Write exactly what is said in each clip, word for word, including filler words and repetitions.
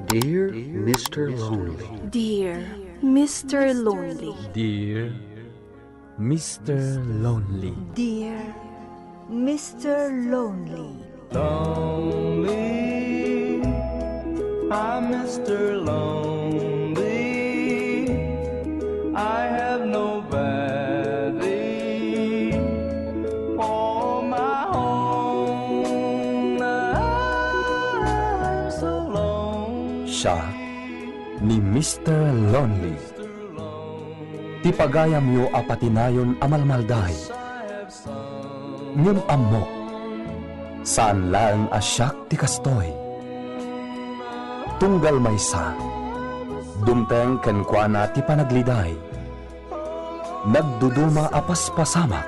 Dear Mister Lonely. Dear Mister Lonely. Dear Mister Lonely. Dear Mister Lonely. Lonely, I'm Mister Lonely. I have nobody for my own. I'm so lonely. Siak ni Mister Lonely. Ti pagayamyo a patinayon a malmalday. Ngem ammok, saan laeng a siak ti kastoy. Tunggal maysa, dumteng kenkuana ti panagliday. Nagduduma a paspasamak,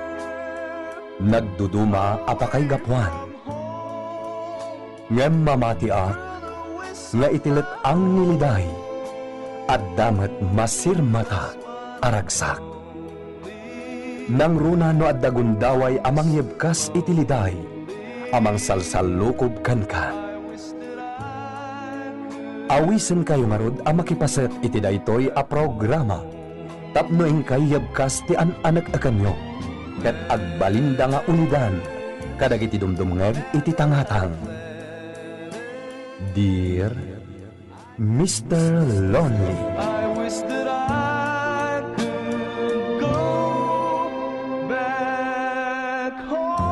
nagduduma a pakaigapuan. Ngem mamatiak nga iti let-ang ni liday, adda met masirmata a ragsak. Nangruna no adda gundaway a mangyebkas iti liday a mangsalsallukob kenka. Awisenkayo ngarud a makipaset iti daytoy a programa tapno inkay yebkas ti an-anek-ekenyo ket agbalinda nga ulidan kadagiti dumdumngeg iti tangatang. Dear Mister Lonely. I wish that I could go back home.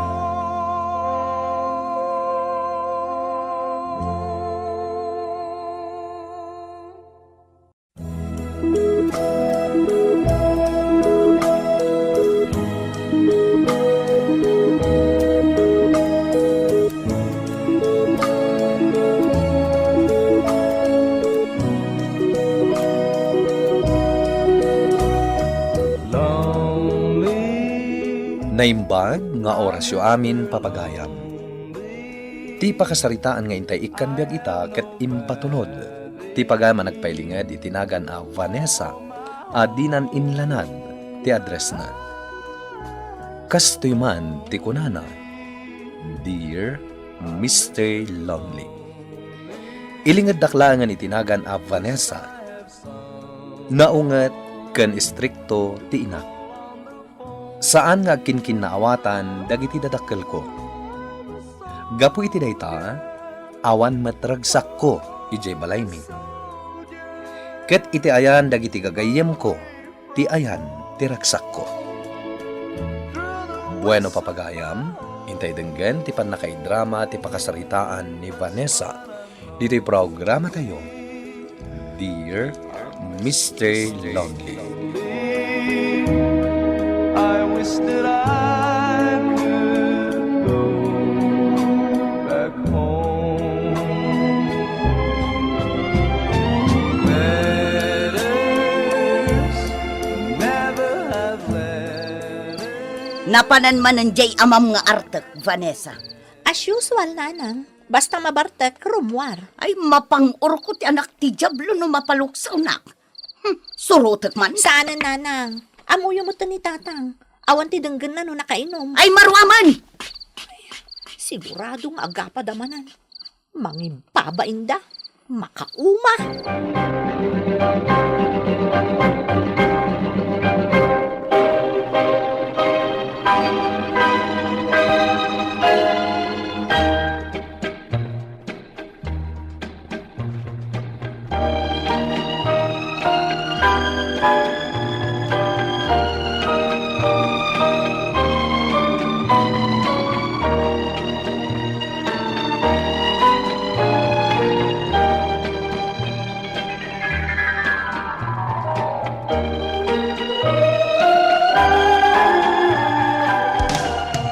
Naimbag nga orasyo amin, papagayam. Ti pakasaritaan nga intay ikkan biag ita ket impatulod ti pagayam a nagpailinged iti nagan a Vanessa a dinan inlanad ti addressna. Kastoy man ti kunana, "Dear Mister Lonely." Ilingeddak laengen iti nagan a Vanessa. Naunget ken istrikto ti inak. Saan nga agkinkinnaawatan dagiti dadakkelko. Gapu iti dayta, awan met ragsakko idiay balaymi. Ket iti ayan dagiti gagayyemko, ti ayan ti ragsakko. Bueno, papagayam, intay denggen ti pannakaidrama ti pakasaritaan ni Vanessa. Ditoy programatayo, Dear Mister Lonely. I wish that I could go back home. Letters never have letters. Napanan manen jay amam nga artek, Vanessa. As usual, Nanang. Basta mabartek, rummuar. Ay, mapang-urko ti anak ti Diablo no mapaluksawnak. Hmm, surotek man. Saanen, Nanang. Ammoyo metten ni Tatang. Awan ti denggenna no nakainom. Ay, maruaman! Sigurado nga agapa da manen. Mangibabain da. Makauma.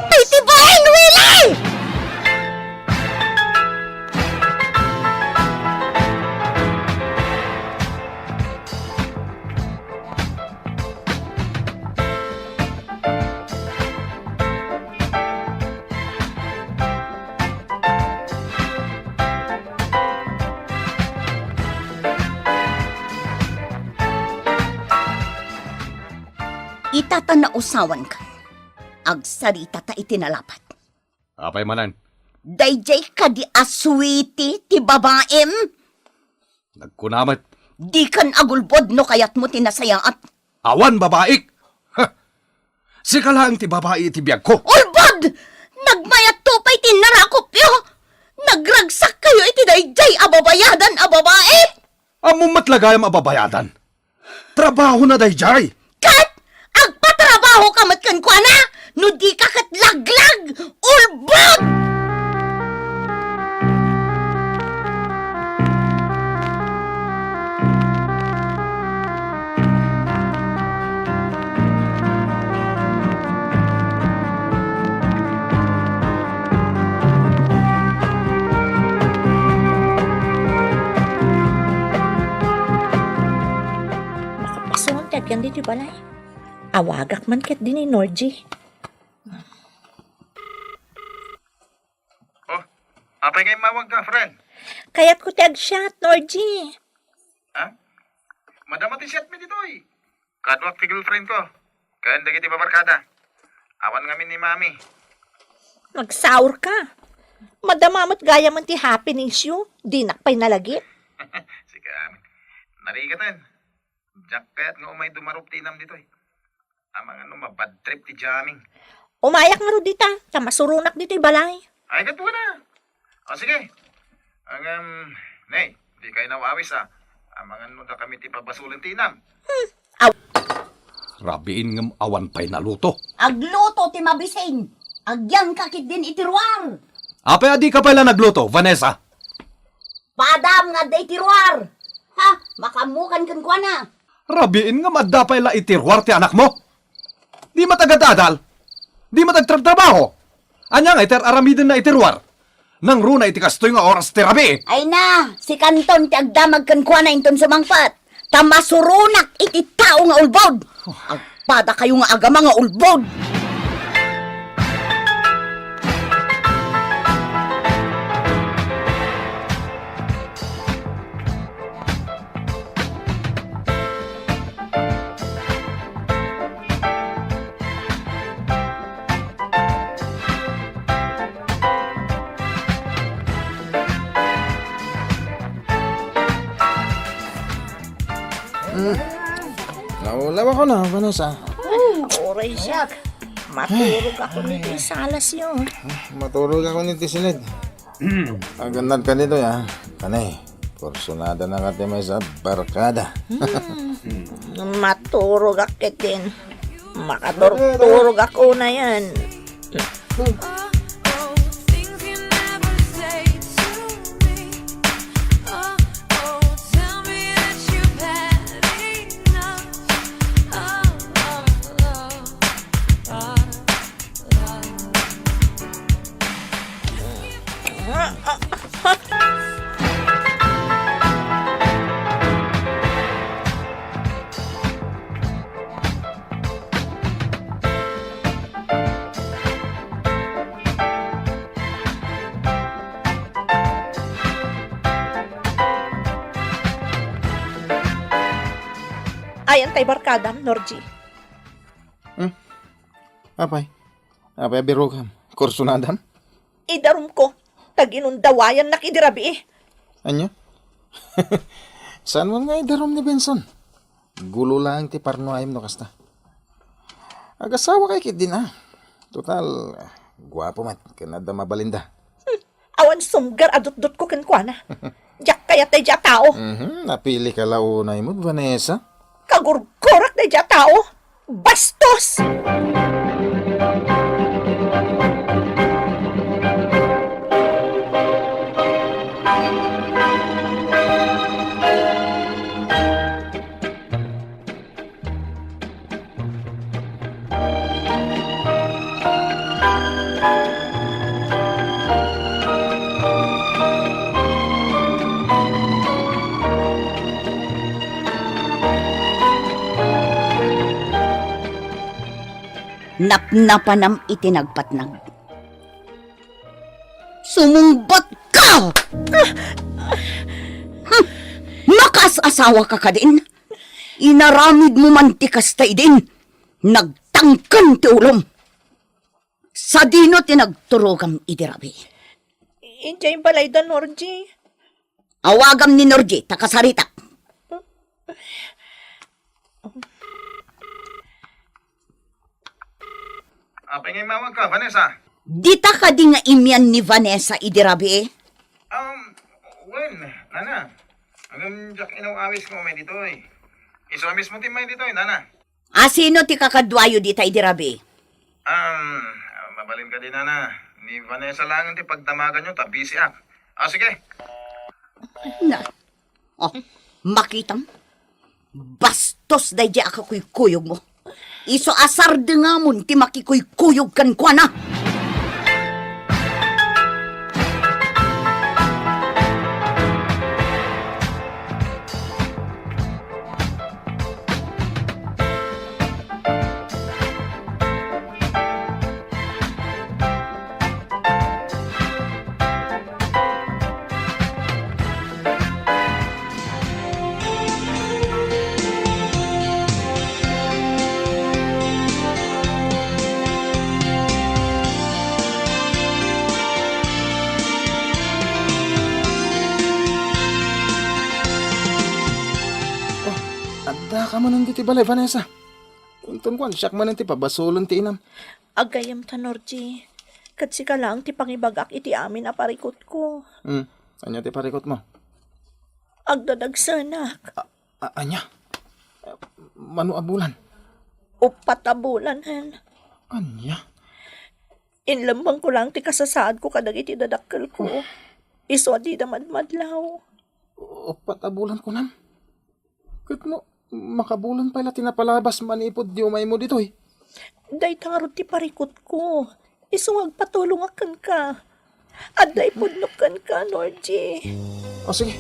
Ay, ti baeng Willie! Ita ta nausawanka. Agsarita ta iti nalapat. Apay manen? Daydiay kadi a sweetie ti babaem? Nagkuna met, "Dikan agulbod no kayatmo ti nasayaat." Awan babaik! Ha! Sika laeng ti babai iti biagko. Ulbod! Nagmayatto pay ti narakopyo! Nagragsakkayo iti daydiay a babayadan a babai! Ammom met la gayam a babayadan. Trabahona daydiay. Ket agpatrabahoka met kenkuana no dika ket laglag, ulbod! Makapasuan ti agyan ditoy balay. Awagak man ketdi ni Norgie. Oh, apay nga immawag ka, friend? Kayatko ti agsiat, Norgie. Ha? Madama ti siat mi ditoy. Kaduak ti girlfriend ko. Ken dagiti babarkada. Awan ngamin ni Mami. Nagsaurka. Madama met gayamen ti happeningsyo. Dinak pay nalagip. Sika amin. Narigaten. Diak kayat nga umay dumarup ti inam ditoy. Amangan no mabad trip ti jamming. Umayak ngarud dita, ta masuronak ditoy balay. Ay, ket buana. O, sige. Ngem, ne, dika inawawis, a. Amangan no dakami ti pabasolen ti inam. Hmm. Aw. Rabiin ngem awan pay naluto. Agluto ti mabisin. Agyanka ketdin iti ruar. Apay a dika pay la nagluto, Vanessa? Padam nga adda iti ruar. Ha? Makaammokan kenkuana. Rabiin ngem adda pay la iti ruar ti anakmo? Di met agadadal? Di met agtrabtrabaho? Ania ngay ti ar-aramidenna iti ruar? Nangruna iti kastoy nga oras ti rabii? Ay na, sikanton ti agdamag kenkuana inton sumangpet. Ta masuronak iti tao nga ulbod. Agpadakayo nga agama nga ulbod. Hmm. Naulaw ako na, Vanessa. Uray siak. Maturog ako niti salasyo. Maturog ako niti silid. Agannad ka ditoy, a. Kanay, kursunada na ka ti maysa a barkada. Hmm. Maturogak ketdin. Makaturturogak unayen. Ayan tay barkadam, Norgie. Hmm? Apay? Apay a birokam? Kursunadam? Idarumko, ta ginundawayannak idi rabii. Ania? Saan man nga idarum ni Benson? Gulo laeng ti parnuayem no kasta. Agasawa kay ketdin a. Total, guapo met, ken adda mabalinda. Hmm, awan sumgar a dutdotko kenkuana. Diak kayat daydi a tao. Mhm, napili ka la unay met, Vanessa. Kagurgurak daydi a tao. Bastos! Napnapanam iti nagpatnag. Sumungbatka! Hmm. Makaas-asawaka kadin? Inaramidmo man ti kasta idin, nagtangken ti ulom. Sadino ti nagturogam idi rabii? Idiay balayda, Norgie. Awagam ni Norgie, ta kasaritak. Apay nga immawagka, Vanessa? Dita kadi nga imian ni Vanessa idi rabii? Um, wen, nana. Ngem diak inaw-awis nga umay ditoy. Isu a mismo ti immay ditoy, nana. A, sino ti kakaduayo dita idi rabii? Um, mabalin kadi, nana. Ni Vanessa laengen ti pagdamaganyo ta busy ak. Ah, sige. Na, oh, makitam? Bastos daydi a kakuykuyogmo. Isu a sardengamon ti makikuykuyog kenkuana. Oh, addaka manen ditoy balay, Vanessa. Inton kuan, siak manen ti pabasolen ti inam. Aggayem ta, Norgie. Ket sika laeng ti pangibagak iti amin a parikutko. Hmm. Ania ti parikutmo? Agdadagsenak. A-, a-, ania? Mano a bulan? Uppat a bulan, hen. Ania? Inlemmengko laeng ti kasasaadko kadagiti dadakkelko. Oh. Isu a dida madmadlaw. Uppat a bulan kunam? Ket no, makabulan pay la ti napalabas manipud idi umaymo ditoy. Dayta ngarud ti parikutko. Isu nga agpatulongak kenka. Adda ipudnok kenka, Norgie. O, sige.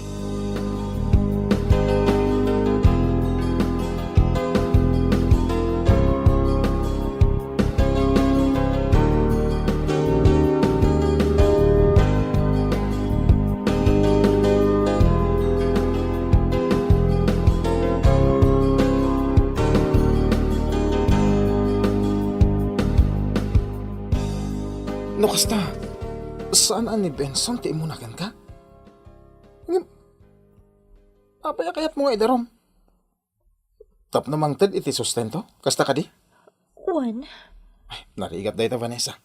No kasta, saan a ni Benson ti immuna kenka? Ngem, apay a kayatmo nga idarum? Tapno mangted iti sustento? Kasta kadi? Wen. Ay, narigat dayta, Vanessa.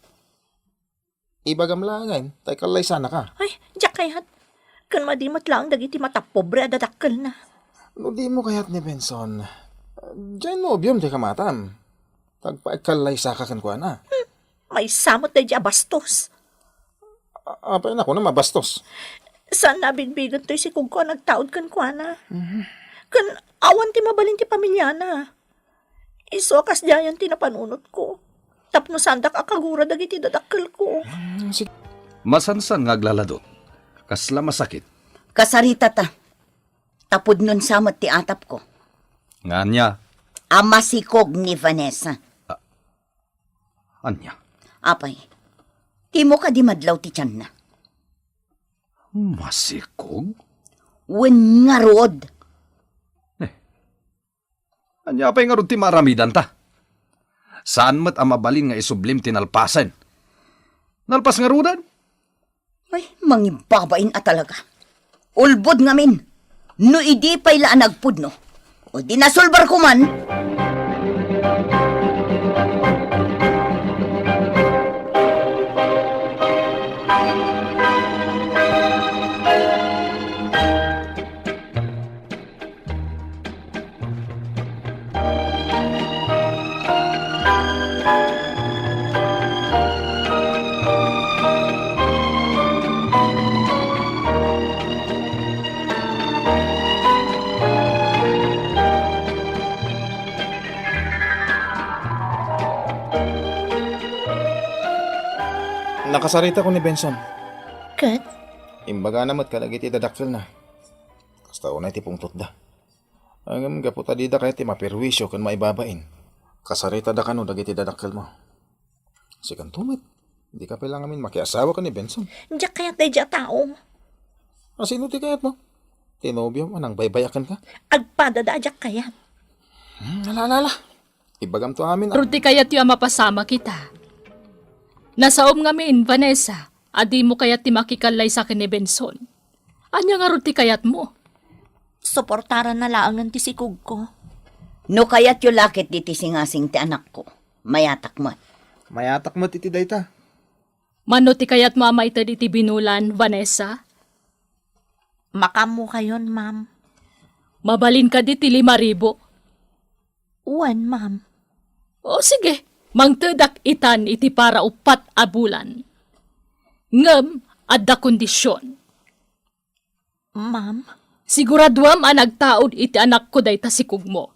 Ibagam laengen, ta ikallaysanaka. Ay, diak kayat. Ken madi met laeng dagiti matapobre a dadakkelna. No dimo kayat ni Benson, diay nobiom ti kamatam. Tagpaikkallaysaka kenkuana. Hmm, maysa met daydi a bastos. A-, apay a kunam a bastos? Saan a bigbigento ti sikogko a nagtaud kenkuana. Mhm. Ken awan ti mabalin ti pamiliana. Isu a kasdiayen ti napanunotko. Tapno saandak a kagura dagiti dadakkelko. Mm, sige. Masansan nga aglaladot. Kasla masakit. Kasaritata. Ta pudnon sa met ti atapko. Nga ania? A masikog ni Vanessa. A-, ania? Apay, dimo kadi madlaw ti tianna? Masikog? Wen ngarud. Eh, ania pay ngarud ti maaramidanta? Saan met a mabalin nga isublim ti nalpasen. Nalpas ngaruden? Ay, mangibabain a talaga. Ulbod ngamin. No idi pay la a nagpudno, o di nasulbarko man. Nakasaritak ni Benson. Ket? Imbagana met kadagiti dadakkelna. Kasta unay ti pungtotda. Ngem gapu ta dida kayat ti maperwisyo ken maibabain, kasaritada kano dagiti dadakkelmo. Sikanto met, dika pay la ngamin makiasawa ken ni Benson. Diak kayat daydi a tao. A, sino ti kayatmo? Ti nobiom a nangbaybay-ak kenka? Agpadada a diak kayat. Hmm, ala, ala, ala. Ibagamto amin a. Rudy, kayatyo a mapasamak ita. Nasaom ngamin, Vanessa, a dimo kayat ti makikallaysa ken ni Benson. Ania ngarud ti kayatmo? Suportaranna laengen ti sikogko. No kayatyo la ketdi ti singasing ti anakko, mayatak met. Mayatak met iti dayta. Mano ti kayatmo a maited iti binulan, Vanessa? Makaammokayon, ma'am. Mabalin kadi ti lima ribu? Wen, ma'am. O, sige, mangtedak itan iti para uppat a bulan. Ngem adda kondision. Ma'am? Siguraduam a nagtaud iti anakko dayta sikogmo.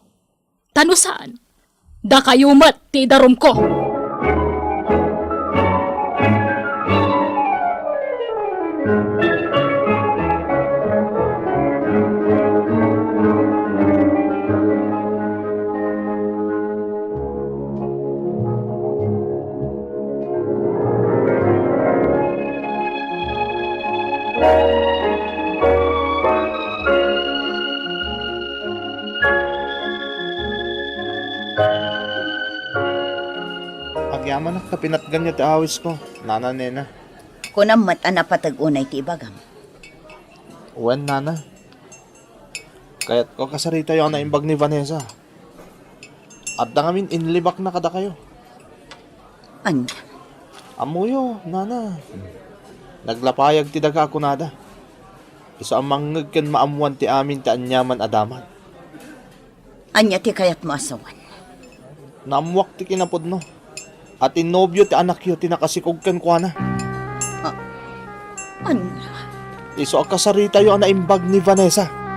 Ta no saan, dakayo met ti idarumko. Agyamanak ta pinatganyo ti awisko, Nana Nena. Kunam met a napateg unay ti ibagam. Wen, Nana. Kayatko a kasaritayo a naimbag ni Vanessa. Adda ngamin inlibakna kadakayo. Ania? Ammoyo, Nana. Naglapayag ti daga a kunada. Isu a mangngeg ken maammoan ti amin ti aniaman a damag. Ania ti kayatmo a sawen? Naammoak ti kinapudno. A ti nobio ti anakyo ti nakasikog kenkuana. Ah, ania? Isu a kasaritayo a naimbag ni Vanessa.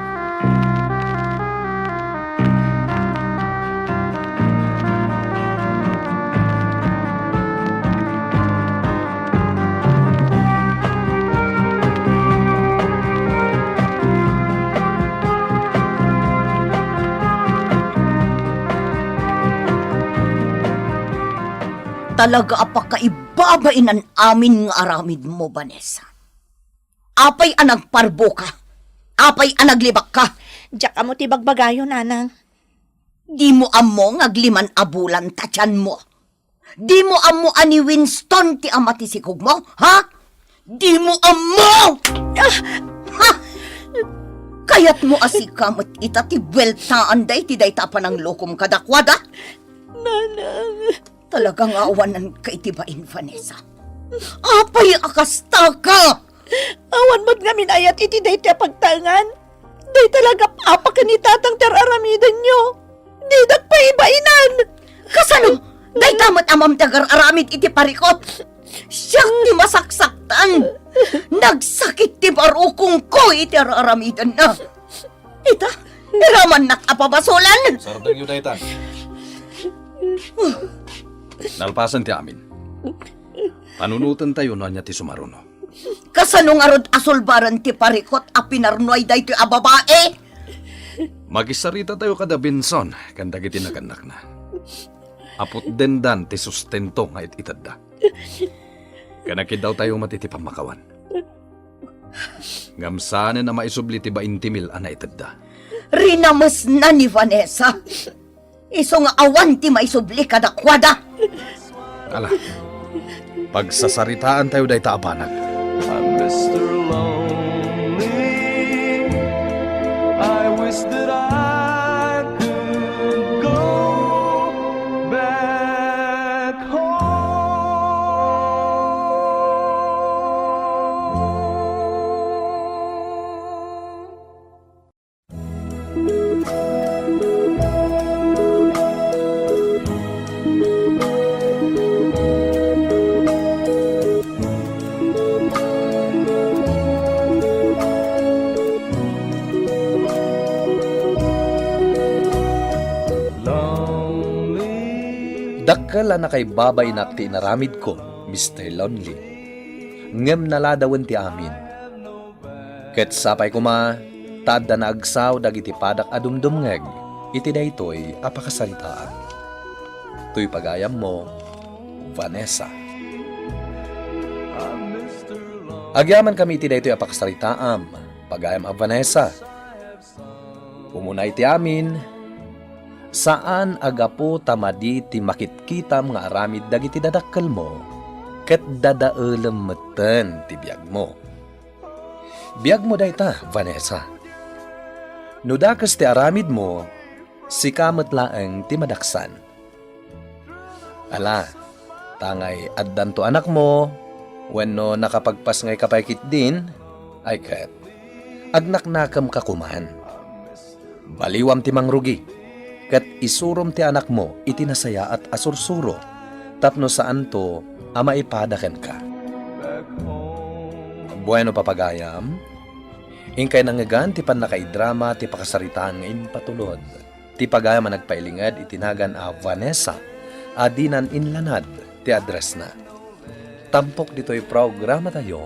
Talaga a pakaibabainan amin nga aramidmo, Vanessa. Apay a nagparboka? Apay a naglibakka? Diak ammo ti bagbagayo, nanang. Dimo ammo nga agliman a bulan ta tianmo? Dimo ammo a ni Winston ti ama ti sikogmo, ha? Dimo ammo! Ah! Ha? Kayatmo a sika met ita ti bueltaanda iti dayta a pananglokom kadakuada? Nanang. Talaga nga awananka iti bain, Vanessa. Apay a kastaka? Awan met ngamin ayat iti daytoy a pagtaengan. Dayta la gap-apa ken ni tatang ti ar-aramidenyo. Didak pay ibainan. Kasano? Dayta met amam ti agar-aramid iti parikot. Siak ti masaksaktan. Nagsakit ti barukongko iti ar-aramidenna. Ita, iramannak a pabasolan. Sardengyo dayta. Nalpasen ti amin. Panunotentayo no ania ti sumaruno. Kasano ngarud a sulbaren ti parikot a pinarnuay daytoy a babai? Makisarita tayo kada Benson ken dagiti nagannakna. Aputdendan ti sustento nga it-itedda. Ken akiddaw tayo met iti pammakawan. Ngem saanen a maisubli ti bainte mil a naitedda. Rinamesna ni Vanessa. Isu nga awan ti maisubli kadakuada. Ala, pagsasaritaan tayo dayta a banag. I'm Mister Lonely. I wish that I could go back home. Dakkel a nakaibabainak ti inaramidko, Mister Lonely. Ngem naladawen ti amin. Ket sapay koma ta adda naagsaw dagiti padak a dumdumngeg iti daytoy a pakasaritaan. Toy pagayammo, Vanessa. Agyamankami iti daytoy a pakasaritaam, pagayam a Vanessa. Umuna iti amin, saan a gapu ta madi ti makitkitam nga aramid dagiti dadakkelmo, ket dadaelem metten ti biagmo. Biagmo dayta, Vanessa. No dakes ti aramidmo, sika met laeng ti madaksan. Ala, ta ngay addanto anakmo, wenno nakapagpasngayka pay ketdin, ay ket, agnaknakemka koman. Baliwam ti mangrugi, ket isurom ti anakmo iti nasayaat a sursuro, tapno saanto a maipada kenka. Bueno, papagayam, inkay nangngegan ti pannakaidrama ti pakasaritaan nga impatulod ti pagayam a nagpailinged iti nagan a Vanessa a dinan inlanad ti addressna. Tampok ditoy programatayo,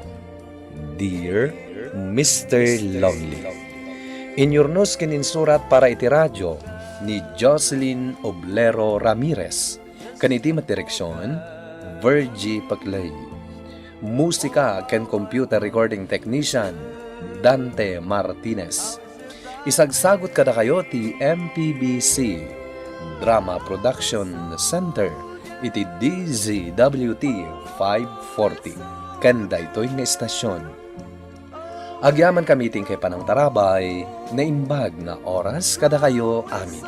Dear Mister Lonely. Inyurnos ken insurat para iti radyo ni Jocelyn Oblero Ramirez, ken iti met direksion, Virgie Paclay. Musika ken computer recording technician, Dante Martinez. Isagsagut kadakayo ti M P B C Drama Production Center iti D Z W T five forty ken daytoy nga estasion. Agyamankami ti inkay panangtarabay, naimbag nga oras kadakayo amin.